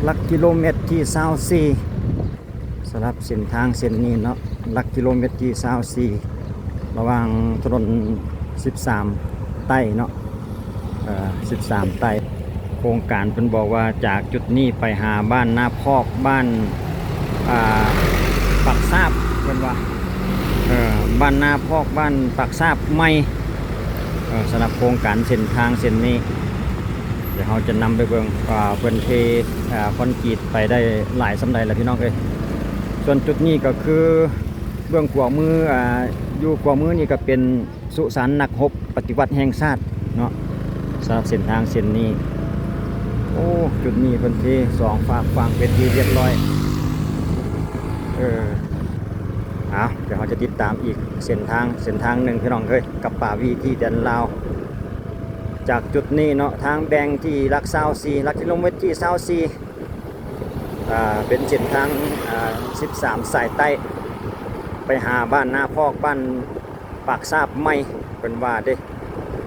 ຫຼັກກິໂລແມັດທີຊາວສີ່ ສຳລັບເສັ້ນທາງເສັ້ນນີ້ເນາະ, ຫຼັກກິໂລແມັດທີຊາວສີ່ ລະຫວ່າງຖະໜົນສິບສາມໃຕ້ເນາະ ເອີ ສິບສາມໃຕ້. ໂຄງການເພິ່ນບອກວ່າຈາກຈຸດນີ້ໄປຫາບ້ານນາພອກ ບ້ານ ອ່າ ປາກຊາບ ເພິ່ນວ່າ ເອີ ບ້ານນາພອກ ບ້ານປາກຊາບໃໝ່. ເອີ ສຳລັບໂຄງການເສັ້ນທາງເສັ້ນນີ້ ດຽວເຮົາຈະນຳໄປເບິ່ງວ່າເພິ່ນເທ ເອີ ຄອນກຣີດໄປໄດ້ຫຼາຍສ່ຳໃດລະພີ່ນ້ອງເອີຍ. ສ່ວນຈຸດນີ້ກໍຄືເບື້ອງຂວາມື ອ່າ ຢູ່ຂວາມືນີ້ກໍເປັນສຸສານນັກຮົບປະຕິວັດແຫ່ງຊາດເນາະ ສຳລັບເສັ້ນທາງເສັ້ນນີ້. ໂອ້ ຈຸດນີ້ເພິ່ນເທສອງຟາກຝັ່ງເປັນທີ່ຮຽບຮ້ອຍ. ເອີ ເອົາ ດຽວເຮົາຈະຕິດຕາມອີກເສັ້ນທາງ ເສັ້ນທາງໜຶ່ງພີ່ນ້ອງເອີຍ ກັບປາວີທີແດນລາວ. ຈາກຈຸດນີ້ເນາະ ທາງແບ່ງທີ່ຫຼັກຊາວສີ່ ຫຼັກກິໂລແມັດທີຊາວສີ່ ອ່າ ເປັນເສັ້ນທາງ ອ່າ ສິບສາມສາຍໃຕ້ ໄປຫາບ້ານນາພອກ ບ້ານປາກຊາບໃໝ່ ເພິ່ນວ່າເດ້.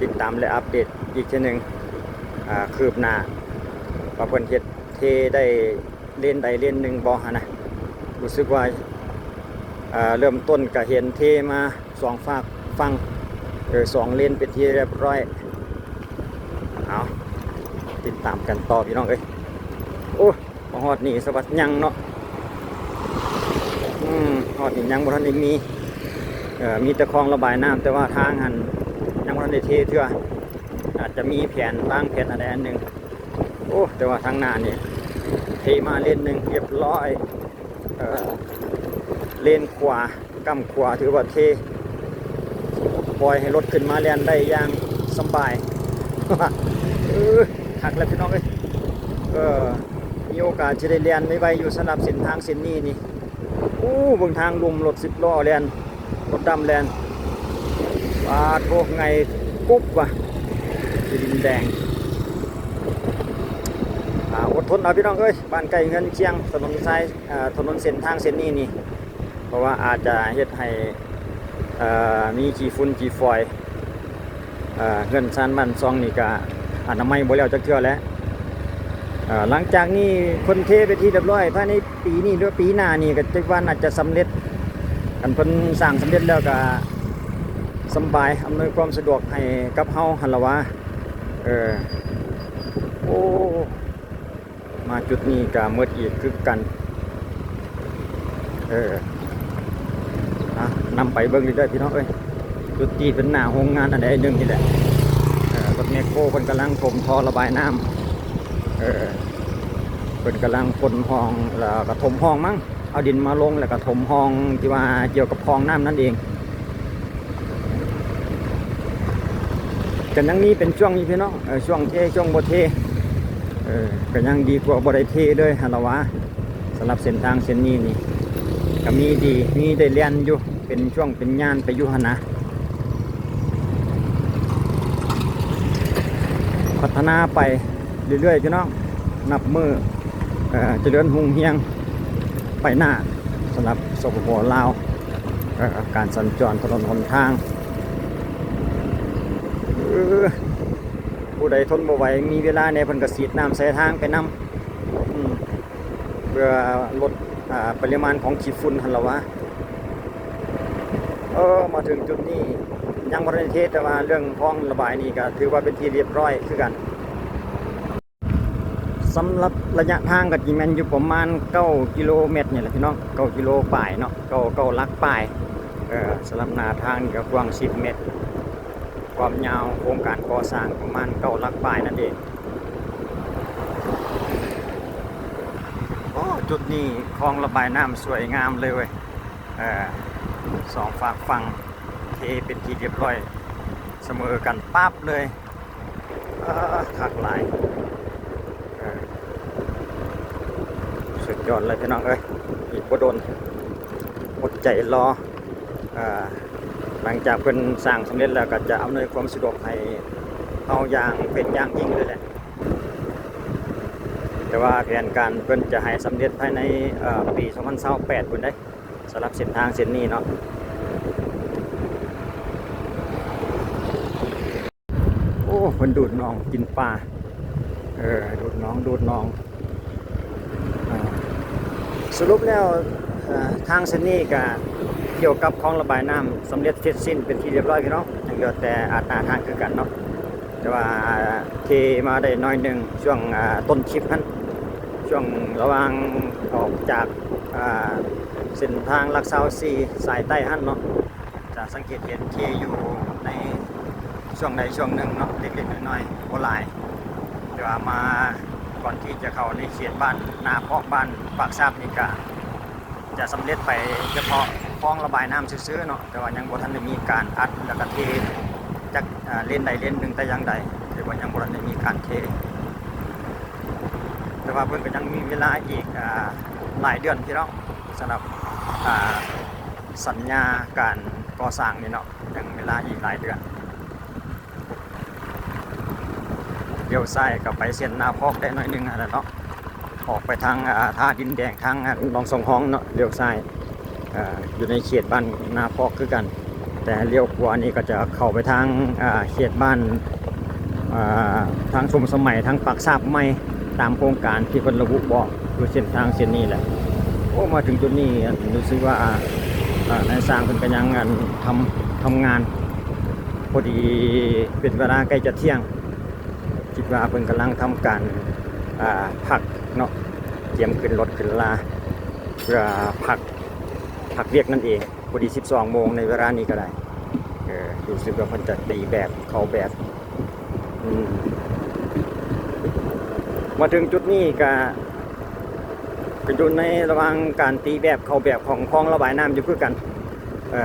ຕິດຕາມ ແລະ ອັບເດດອີກເທື່ອໜຶ່ງ ອ່າ ຄືບໜ້າວ່າເພິ່ນເຮັດເທໄດ້ ເລນໃດເລນໜຶ່ງບໍ່ຫັ້ນນະ. ຮູ້ສຶກວ່າ ເອີ ເລີ່ມຕົ້ນກະເຫັນເທມາສອງຟາກຝັ່ງ ເອີ ສອງເລນເປັນທີ່ຮຽບຮ້ອຍ. ເອົາ ຕິດຕາມກັນຕໍ່ພີ່ນ້ອງເອີຍ. ໂອ້ ມາຮອດນີ້ສະຫວັດຍັງເນາະ. ອືມ ຮອດນີ້ຍັງບໍ່ທັນໄດ້ມີ ເອີ ມີແຕ່ຄອງລະບາຍນ້ຳ ແຕ່ວ່າທາງຫັ້ນຍັງບໍ່ທັນໄດ້ເທເທື່ອ ອາດຈະມີແຜນ ວາງແຜນອັນໃດອັນໜຶ່ງ. ໂອ້ ແຕ່ວ່າທາງໜ້ານີ້ເທມາເລນໜຶ່ງຮຽບຮ້ອຍ. ເອີ ເລນຂວາ ກ້ຳຂວາຖືວ່າເທ ປ່ອຍໃຫ້ລົດຂຶ້ນມາແລ່ນໄດ້ຢ່າງສຳບາຍ. ເອີ ຄັກແລ້ວພີ່ນ້ອງເອີຍ. ເອີ ມີໂອກາດຊິໄດ້ແລ່ນໄວໆຢູ່ ສຳລັບເສັ້ນທາງເສັ້ນນີ້ນີ້. ໂອ້ ເບິ່ງທາງລຸ່ມ ລົດສິບລໍ້ແລ່ນ ລົດດຳແລ່ນ. ປາດໂທ ໃຫຍ່ກຸບວ່າ ທີ່ດິນແດງ. ອ່າ ອົດທົນເອົາພີ່ນ້ອງເອີຍ ບ້ານໃກ້ເຮືອນຄຽງ ຖະໜົນສາຍ ເອີ ຖະໜົນເສັ້ນທາງເສັ້ນນີ້ນີ້ ເພາະວ່າອາດຈະເຮັດໃຫ້ ເອີ ມີຂີ້ຝຸ່ນຂີ້ຝອຍ. ເອີ ເຮືອນຊານບ້ານຊ່ອງນີ້ກະອະນາໄມບໍ່ແລ້ວຈັກເທື່ອແຫຼະ. ເອີ ຫຼັງຈາກນີ້ເພິ່ນເທເປັນທີ່ຮຽບຮ້ອຍ ພາຍໃນປີນີ້ ຫຼື ປີໜ້ານີ້ກະຈັກວ່າໜ້າຈະສຳເລັດ. ຄັນເພິ່ນສ້າງສຳເລັດແລ້ວກະສຳບາຍ ອຳນວຍຄວາມສະດວກໃຫ້ກັບເຮົາຫັ້ນລະຫວາ. ເອີ ໂອ້ ມາຈຸດນີ້ກະໝົດອີກຄືກັນ. ເອີ ອ່ະ ນຳໄປເບິ່ງເລື້ອຍໆ ພີ່ນ້ອງເອີຍ. ຈຸດທີ່ເປັນໜ້າໂຮງງານອັນໃດອັນໜຶ່ງນີ້ແຫຼະ. ເອີ ລົດແມັກໂຄເພິ່ນກຳລັງຖົມທໍ່ລະບາຍນ້ຳ. ເອີ ເພິ່ນກຳລັງຂົນຮ່ອງ ແລ້ວກະຖົມຮ່ອງມັ້ງ ເອົາດິນມາລົງ ແລ້ວກະຖົມຮ່ອງທີ່ວ່າກ່ຽວກັບຄອງນ້ຳນັ້ນເອງ. ກະຍັງມີເປັນຊ່ວງຢູ່ພີ່ນ້ອງ ເອີ ຊ່ວງເທ ຊ່ວງບໍ່ເທ ເອີ ກະຍັງດີກວ່າບໍ່ໄດ້ເທເລີຍຫັ້ນລະຫວາ. ສຳລັບເສັ້ນທາງເສັ້ນນີ້ນີ້ກະມີດີ ມີໄດ້ແລ່ນຢູ່ ເປັນຊ່ວງເປັນຍາມໄປຢູ່ຫັ້ນນະ. ພັດທະນາໄປເລື້ອຍໆ ພີ່ນ້ອງ ນັບມື້ ເອີ ຈະເລີນຮຸ່ງເຮືອງໄປໜ້າ ສຳລັບ ສປປ ລາວ. ເອີ ການສັນຈອນຖະໜົນຫົນທາງ ເອີ ຜູ້ໃດທົນບໍ່ໄຫວ ມີເວລາແດ່ ເພິ່ນກະສີດນ້ຳໃສ່ທາງໄປນຳ ອືມ ເພື່ອລົດ ອ່າ ປະລິມານຂອງຂີ້ຝຸ່ນຫັ້ນລະຫວາ. ເອີ ມາເຖິງຈຸດນີ້ຍັງບໍ່ທັນໄດ້ເທ ແຕ່ວ່າເລື່ອງຄອງລະບາຍນີ້ກະຖືວ່າເປັນທີ່ຮຽບຮ້ອຍຄືກັນ. ສຳລັບໄລຍະທາງກໍຊິແມ່ນຢູ່ປະມານເກົ້າກິໂລແມັດນີ້ແຫຼະພີ່ນ້ອງ ເກົ້າກິໂລປາຍເນາະ ເກົ້າ ເກົ້າຫຼັກປາຍ. ເອີ ສຳລັບໜ້າທາງນີ້ກໍກວ້າງສິບແມັດ ຄວາມຍາວໂຄງການກໍ່ສ້າງປະມານເກົ້າຫຼັກປາຍນັ້ນເອງ. ໂອ້ ຈຸດນີ້ຄອງລະບາຍນ້ຳສວຍງາມເລີຍເວີຍ. ເອີ ສອງຟາກຝັ່ງເທເປັນທີ່ຮຽບຮ້ອຍ ສະເໝີກັນປັບເລີຍ. ເອີ ຄັກຫຼາຍ ເອີ ສຸດຍອດເລີຍພີ່ນ້ອງເອີຍ. ອີກບໍ່ດົນ ອົດໃຈລໍ ເອີ ຫຼັງຈາກເພິ່ນສ້າງສຳເລັດແລ້ວ ກໍຈະອຳນວຍຄວາມສະດວກໃຫ້ເຮົາຢ່າງເປັນຢ່າງຍິ່ງເລີຍແຫຼະ. ແຕ່ວ່າແຜນການເພິ່ນຈະໃຫ້ສຳເລັດພາຍໃນ ເອີ ປີສອງພັນຊາວແປດພຸ້ນເດ້ ສຳລັບເສັ້ນທາງເສັ້ນນີ້ເນາະ. ໂອ້ ເພິ່ນດູດໜອງກິນປາ ເອີ ດູດໜອງ ດູດໜອງ. ສະຫຼຸບແລ້ວ ເອີ ທາງເສັ້ນນີ້ກະກ່ຽວກັບຄອງລະບາຍນ້ຳສຳເລັດເສັດສິ້ນເປັນທີ່ລຽບຮ້ອຍພີ່ນ້ອງ, ຍັງເຫຼືອແຕ່ອາດໜ້າທາງຄືກັນເນາະ. ແຕ່ວ່າເທມາໄດ້ໜ້ອຍໜຶ່ງ ຊ່ວງ ອາ ຕົ້ນຄລິບຫັ້ນ ຊ່ວງລະຫວ່າງອອກຈາກ ອາ ເສັ້ນທາງຫຼັກຊາວສີ່ສາຍໃຕ້ຫັ້ນເນາະ. ຈະສັງເກດເຫັນເທຢູ່ໃນຊ່ວງໃດຊ່ວງໜຶ່ງເນາະ ເລັກໆນ້ອຍໆ ບໍ່ຫຼາຍ. ແຕ່ວ່າມາກ່ອນທີ່ຈະເຂົ້າໃນເຂດບ້ານນາພອກ ບ້ານປາກຊາບນີ້ກະຈະສຳເລັດໄປສະເພາະຄອງລະບາຍນ້ຳຊື່ໆເນາະ, ແຕ່ວ່າຍັງບໍ່ທັນໄດ້ມີການອັດ ແລ້ວກະເທຈັກ ອາ ເລນໃດເລນໜຶ່ງແຕ່ຢ່າງໃດ, ຫຼືວ່າຍັງບໍ່ທັນໄດ້ມີການເທ. ແຕ່ວ່າເພິ່ນກະຍັງມີເວລາອີກ ອາ ຫຼາຍເດືອນພີ່ນ້ອງ ສຳລັບ ອາ ສັນຍາການກໍ່ສ້າງນີ້ເນາະ ຍັງເວລາອີກຫຼາຍເດືອນ. ລ້ຽວຊ້າຍກະໄປເສັ້ນນາພອກໄດ້ໜ້ອຍໜຶ່ງຫັ້ນແຫຼະເນາະ, ອອກໄປທາງ ອາ ທ່າດິນແດງ ທາງ ອາ ໜອງສອງຫ້ອງເນາະ, ລ້ຽວຊ້າຍ ອາ ຢູ່ໃນເຂດບ້ານນາພອກຄືກັນ. ແຕ່ລ້ຽວຂວານີ້ກະຈະເຂົ້າໄປທາງ ອາ ເຂດບ້ານ ອາ ທາງຊົມສະໄໝ ທາງປາກຊາບໃໝ່ ຕາມໂຄງການທີ່ເພິ່ນລະບຸບອກ ຄືເສັ້ນທາງເສັ້ນນີ້ແຫຼະ. ໂອ້ ມາເຖິງຈຸດນີ້ ອາ ຮູ້ສຶກວ່າ ອາ ນາຍຊ່າງເພິ່ນກະຍັງ ອັນ ທຳ ທຳງານ ພໍດີເປັນເວລາໃກ້ຈະທ່ຽງ ຄິດວ່າເພິ່ນກຳລັງທຳການ ອາ ພັກເນາະ, ກຽມຂຶ້ນລົດຂຶ້ນລາເພື່ອພັກ ພັກວຽກນັ້ນເອງ. ພໍດີສິບສອງໂມງໃນເວລານີ້ກະໄດ້. ເອີ ຮູ້ສຶກວ່າເພິ່ນຈະຕີແບບເຂົ້າແບບ ອືມ ມາເຖິງຈຸດນີ້ກະ ກະຢູ່ໃນລະຫວ່າງການຕີແບບເຂົ້າແບບຂອງຄອງລະບາຍນ້ຳຢູ່ຄືກັນ. ເອີ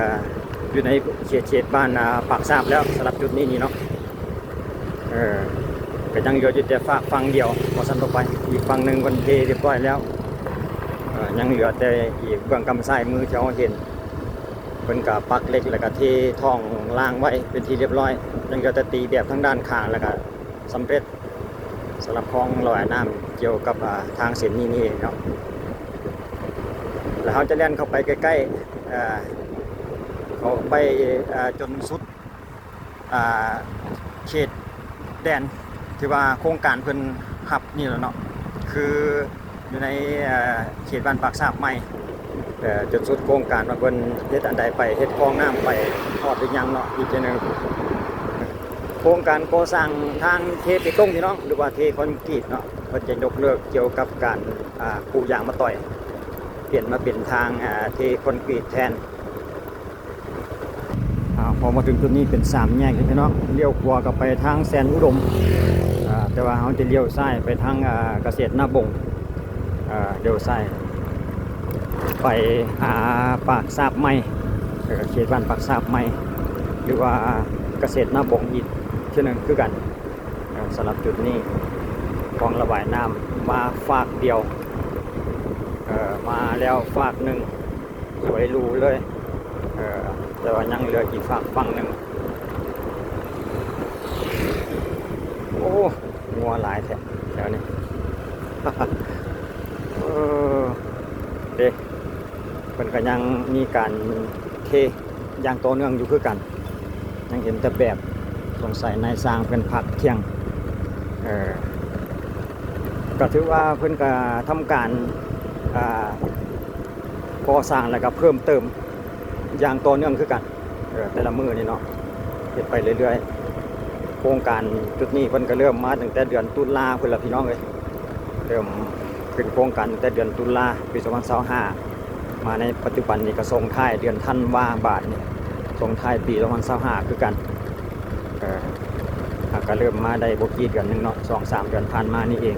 ຢູ່ໃນເຂດ ເຂດບ້ານ ອາ ປາກຊາບແລ້ວ ສຳລັບຈຸດນີ້ນີ້ເນາະ. ເອີ ກະຍັງເຫຼືອຢູ່ແຕ່ຟາກຝັ່ງດຽວ ວ່າຊັ້ນຕໍ່ໄປ, ອີກຝັ່ງໜຶ່ງເພິ່ນເທຮຽບຮ້ອຍແລ້ວ. ເອີ ຍັງເຫຼືອແຕ່ອີກເບື້ອງກຳຊ້າຍມືທີ່ເຮົາເຫັນ ເພິ່ນກະປັກເຫຼັກ ແລ້ວກະເທທ້ອງລ່າງໄວ້ເປັນທີ່ລຽບຮ້ອຍ, ຍັງເຫຼືອແຕ່ຕີແບບທາງດ້ານຂ້າງ ແລ້ວກະສຳເລັດ ສຳລັບຄອງລະບາຍນ້ຳກ່ຽວກັບ ອາ ທາງເສັ້ນນີ້ນີ້ເອງເນາະ. ແລ້ວເຮົາຈະແລ່ນເຂົ້າໄປໃກ້ໆ ເອີ ເຂົ້າໄປ ເອີ ຈົນສຸດ ອາ ເຂດແດນທີ່ວ່າໂຄງການເພິ່ນຮັບນີ້ແຫຼະເນາະ, ຄືຢູ່ໃນ ເອີ ເຂດບ້ານປາກຊາບໃໝ່ ເອີ ຈົນສຸດໂຄງການວ່າເພິ່ນເຮັດອັນໃດໄປ ເຮັດຄອງນ້ຳໄປຮອດຫຼືຍັງເນາະ. ອີກເທື່ອໜຶ່ງ ໂຄງການກໍ່ສ້າງທາງເທເປຕົງພີ່ນ້ອງ ຫຼືວ່າເທຄອນກຣີດເນາະ, ເພິ່ນຈະຍົກເລີກກ່ຽວກັບການ ອາ ປູຢາງມະຕອຍ ປ່ຽນມາເປັນທາງ ອາ ເທຄອນກຣີດແທນ. ອາ ພໍມາເຖິງຈຸດນີ້ເປັນສາມແຍກເດ້ພີ່ນ້ອງ, ລ້ຽວຂວາກະໄປທາງແສນອຸດົມ ອາ ແຕ່ວ່າເຮົາຈະລ້ຽວຊ້າຍໄປທາງ ອາ ກະເສດນາບົງ ອາ ລ້ຽວຊ້າຍໄປຫາປາກຊາບໃໝ່ ເອີ ເຂດບ້ານປາກຊາບໃໝ່ ຫຼືວ່າກະເສດນາບົງອີກເທື່ອໜຶ່ງຄືກັນ. ເອີ ສຳລັບຈຸດນີ້ ຄອງລະບາຍນ້ຳມາຟາກດຽວ ເອີ ມາແລ້ວຟາກໜຶ່ງ ສວຍຫຼູເລີຍ ເອີ ແຕ່ວ່າຍັງເຫຼືອອີກຟາກຝັ່ງໜຶ່ງ. ໂອ້ ງົວຫຼາຍແທ້ແຖວນີ້ ເອີ ເດ້ ເພິ່ນກະຍັງມີການເທຢ່າງຕໍ່ເນື່ອງຢູ່ຄືກັນ, ຍັງເຫັນແຕ່ແບບ ສົງໄສນາຍຊ່າງເພິ່ນພັກທ່ຽງ ເອີ ກະຖືວ່າເພິ່ນກະທຳການ ອາ ກໍ່ສ້າງ ແລ້ວກະເພີ່ມເຕີມຢ່າງຕໍ່ເນື່ອງຄືກັນ ເອີ ແຕ່ລະມື້ນີ້ເນາະ ເຮັດໄປເລື້ອຍໆ. ໂຄງການຈຸດນີ້ເພິ່ນກະເລີ່ມມາຕັ້ງແຕ່ເດືອນຕຸລາພຸ້ນລະພີ່ນ້ອງເອີຍ, ເລີ່ມຂຶ້ນໂຄງການຕັ້ງແຕ່ເດືອນຕຸລາປີສອງພັນຊາວຫ້າ ມາໃນປັດຈຸບັນນີ້ກະສົ່ງທ້າຍເດືອນທັນວາ ບາດນີ້ສົ່ງທ້າຍປີສອງພັນຊາວຫ້າຄືກັນ. ເອີ ຫາກະເລີ່ມມາໄດ້ບໍ່ກີ່ເດືອນໜຶ່ງເນາະ ສອງສາມເດືອນຜ່ານມານີ້ເອງ.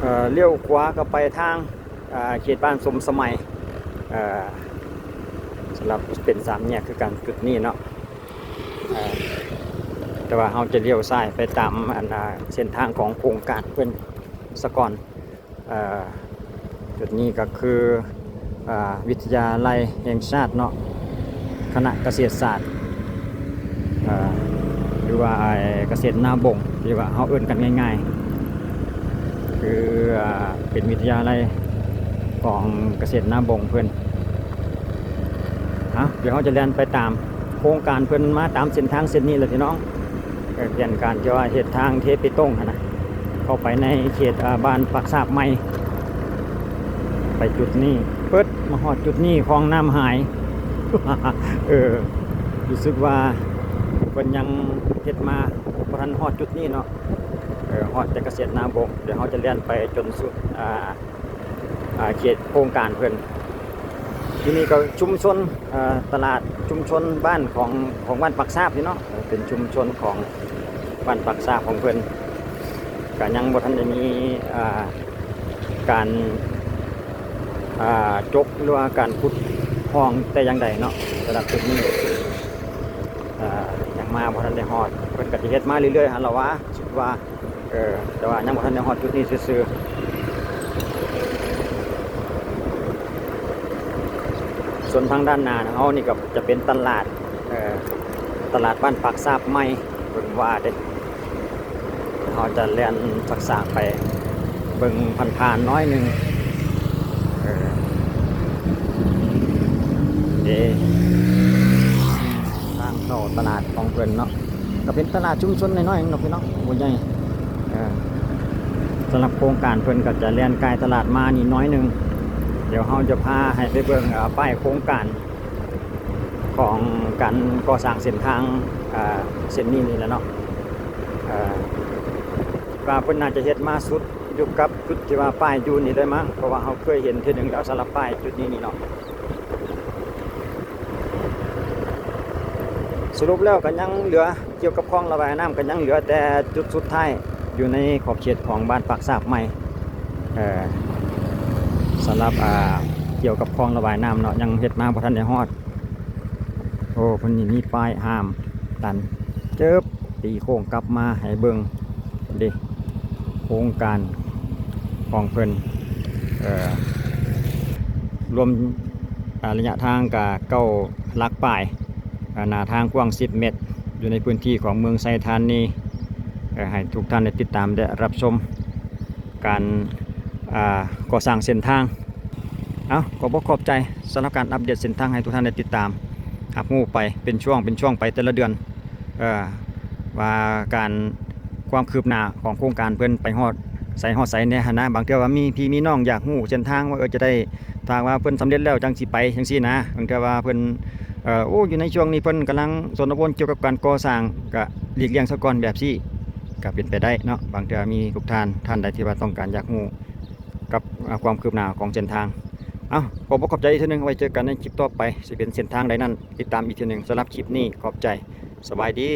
ເອີ ລ້ຽວຂວາກະໄປທາງ ເຂດບ້ານສົມສະໄໝ ເອີ ສຳລັບເປັນສາມແຍກຄືກັນຈຸດນີ້ເນາະ. ເອີ ແຕ່ວ່າເຮົາຈະລ້ຽວຊ້າຍໄປຕາມ ອັນ ເສັ້ນທາງຂອງໂຄງການເພິ່ນສະກ່ອນ. ເອີ ຈຸດນີ້ກະຄື ເອີ ວິທະຍາໄລແຫ່ງຊາດເນາະ ຄະນະກະເສດສາດ ເອີ ຫຼືວ່າ ເອີ ກະເສດນາບົງ ທີ່ວ່າເຮົາເອີ້ນກັນງ່າຍໆ ຄື ເປັນວິທະຍາໄລຂອງກະເສດນາບົງເພິ່ນ. ເອົາ ດຽວເຮົາຈະແລ່ນໄປຕາມໂຄງການເພິ່ນມາຕາມເສັ້ນທາງເສັ້ນນີ້ແຫຼະພີ່ນ້ອງ. ເອີ ແຜນການທີ່ວ່າເຮັດທາງເທເປຕົງຫັ້ນນະ, ເຂົ້າໄປໃນເຂດ ເອີ ບ້ານປາກຊາບໃໝ່ ໄປຈຸດນີ້ ເປີດມາຮອດຈຸດນີ້ ຄອງນ້ຳຫາຍ. ເອີ ຮູ້ສຶກວ່າເພິ່ນຍັງເຮັດມາບໍ່ທັນຮອດຈຸດນີ້ເນາະ. ເອີ ຮອດແຕ່ກະເສດນາບົກ ດຽວເຮົາຈະແລ່ນໄປຈົນສຸດ ອ່າ ອ່າ ເຂດໂຄງການເພິ່ນ. ທີ່ນີ້ກໍຊຸມຊົນ ເອີ ຕະຫຼາດຊຸມຊົນບ້ານຂອງ ຂອງບ້ານປາກຊາບນີ້ເນາະ. ເອີ ເປັນຊຸມຊົນຂອງບ້ານປາກຊາບຂອງເພິ່ນ ກໍຍັງບໍ່ທັນໄດ້ມີ ອ່າ ການ ອ່າ ຈົກ ຫຼືວ່າການຂຸດຮ່ອງແຕ່ຢ່າງໃດເນາະ. ສຳລັບຈຸດນີ້ ອ່າ ຍັງມາບໍ່ທັນໄດ້ຮອດ. ເພິ່ນກໍຊິເຮັດມາເລື້ອຍໆຫັ້ນລະວ່າ ຄິດວ່າ ເອີ ແຕ່ວ່າຍັງບໍ່ທັນໄດ້ຮອດຈຸດນີ້ຊື່ໆ. ສ່ວນທາງດ້ານໜ້າເຮົານີ້ກໍຈະເປັນຕະຫຼາດ ເອີ ຕະຫຼາດບ້ານປາກຊາບໃໝ່ ເພິ່ນວ່າເດ້. ເຮົາຈະແລ່ນສາກໆໄປເບິ່ງຜ່ານໆໜ້ອຍໜຶ່ງ. ເອີ ເດ ທາງເຂົ້າຕະຫຼາດຂອງເພິ່ນເນາະ. ກໍເປັນຕະຫຼາດຊຸມຊົນນ້ອຍໆເນາະພີ່ນ້ອງ ບໍ່ໃຫຍ່. ເອີ ສຳລັບໂຄງການເພິ່ນກໍຈະແລ່ນກາຍຕະຫຼາດມານີ້ໜ້ອຍໜຶ່ງ. ດຽວເຮົາຈະພາໃຫ້ໄປເບິ່ງ ເອີ ປ້າຍໂຄງການຂອງການກໍ່ສ້າງເສັ້ນທາງ ເອີ ເສັ້ນນີ້ນີ້ແຫຼະເນາະ. ເອີ ວ່າເພິ່ນໜ້າຈະເຮັດມາສຸດຢູ່ກັບຈຸດທີ່ວ່າປ້າຍຢູ່ນີ້ເລີຍມັ້ງ ເພາະວ່າເຮົາເຄີຍເຫັນເທື່ອໜຶ່ງແລ້ວ ສຳລັບປ້າຍຈຸດນີ້ນີ້ເນາະ. ສະຫຼຸບແລ້ວກໍຍັງເຫຼືອ ກ່ຽວກັບຄອງລະບາຍນ້ຳ ກໍຍັງເຫຼືອແຕ່ຈຸດສຸດທ້າຍຢູ່ໃນຂອບເຂດຂອງບ້ານປາກຊາບໃໝ່. ເອີ ສຳລັບ ອ່າ ກ່ຽວກັບຄອງລະບາຍນ້ຳເນາະ ຍັງເຮັດມາບໍ່ທັນໄດ້ຮອດ. ໂອ້ ເພິ່ນນີ້ມີປ້າຍຫ້າມຕັນ ເຈີບ ຕີໂຄ້ງກັບມາໃຫ້ເບິ່ງເດ້ ໂຄງການຂອງເພິ່ນ ເອີ ລວມ ອ່າ ໄລຍະທາງກະເກົ້າຫຼັກປາຍ ອ່າ ໜ້າທາງກວ້າງສິບເມັດ ຢູ່ໃນພື້ນທີ່ຂອງເມືອງໄຊທານີ. ເອີ ໃຫ້ທຸກທ່ານໄດ້ຕິດຕາມ ແລະ ຮັບຊົມການ ອ່າ ກໍ່ສ້າງເສັ້ນທາງ. ເອົາ ຂໍບອກຂອບໃຈສຳລັບການອັບເດດເສັ້ນທາງໃຫ້ທຸກທ່ານໄດ້ຕິດຕາມ ຮັບຮູ້ໄປເປັນຊ່ວງເປັນຊ່ວງໄປແຕ່ລະເດືອນ ເອີ ວ່າການ ຄວາມຄືບໜ້າຂອງໂຄງການເພິ່ນໄປຮອດໃສຮອດໃສແດ່ຫັ້ນນະ. ບາງເທື່ອວ່າມີພີ່ມີນ້ອງຢາກຮູ້ເສັ້ນທາງວ່າ ເອີ ຈະໄດ້ ຖ້າວ່າເພິ່ນສຳເລັດແລ້ວຈັ່ງຊິໄປ ຈັ່ງຊີ້ນະ. ບາງເທື່ອວ່າເພິ່ນ ເອີ ໂອ້ ຢູ່ໃນຊ່ວງນີ້ເພິ່ນກຳລັງຊົນລະບົນກ່ຽວກັບການກໍ່ສ້າງ ກະຫຼີກລ່ຽງຊະກ່ອນ ແບບຊີ້ກະເປັນໄປໄດ້ເນາະ. ບາງເທື່ອມີທຸກທ່ານ ທ່ານໃດທີ່ວ່າຕ້ອງການຢາກຮູ້ກັບ ອ່າ ຄວາມຄືບໜ້າຂອງເສັ້ນທາງ. ເອົາ ຂໍບອກຂອບໃຈອີກເທື່ອໜຶ່ງ ໄວ້ເຈີກັນໃນຄລິບຕໍ່ໄປ ຊິເປັນເສັ້ນທາງໃດນັ້ນ ຕິດຕາມອີກເທື່ອໜຶ່ງ. ສຳລັບຄລິບນີ້ ຂອບໃຈ ສະບາຍດີ.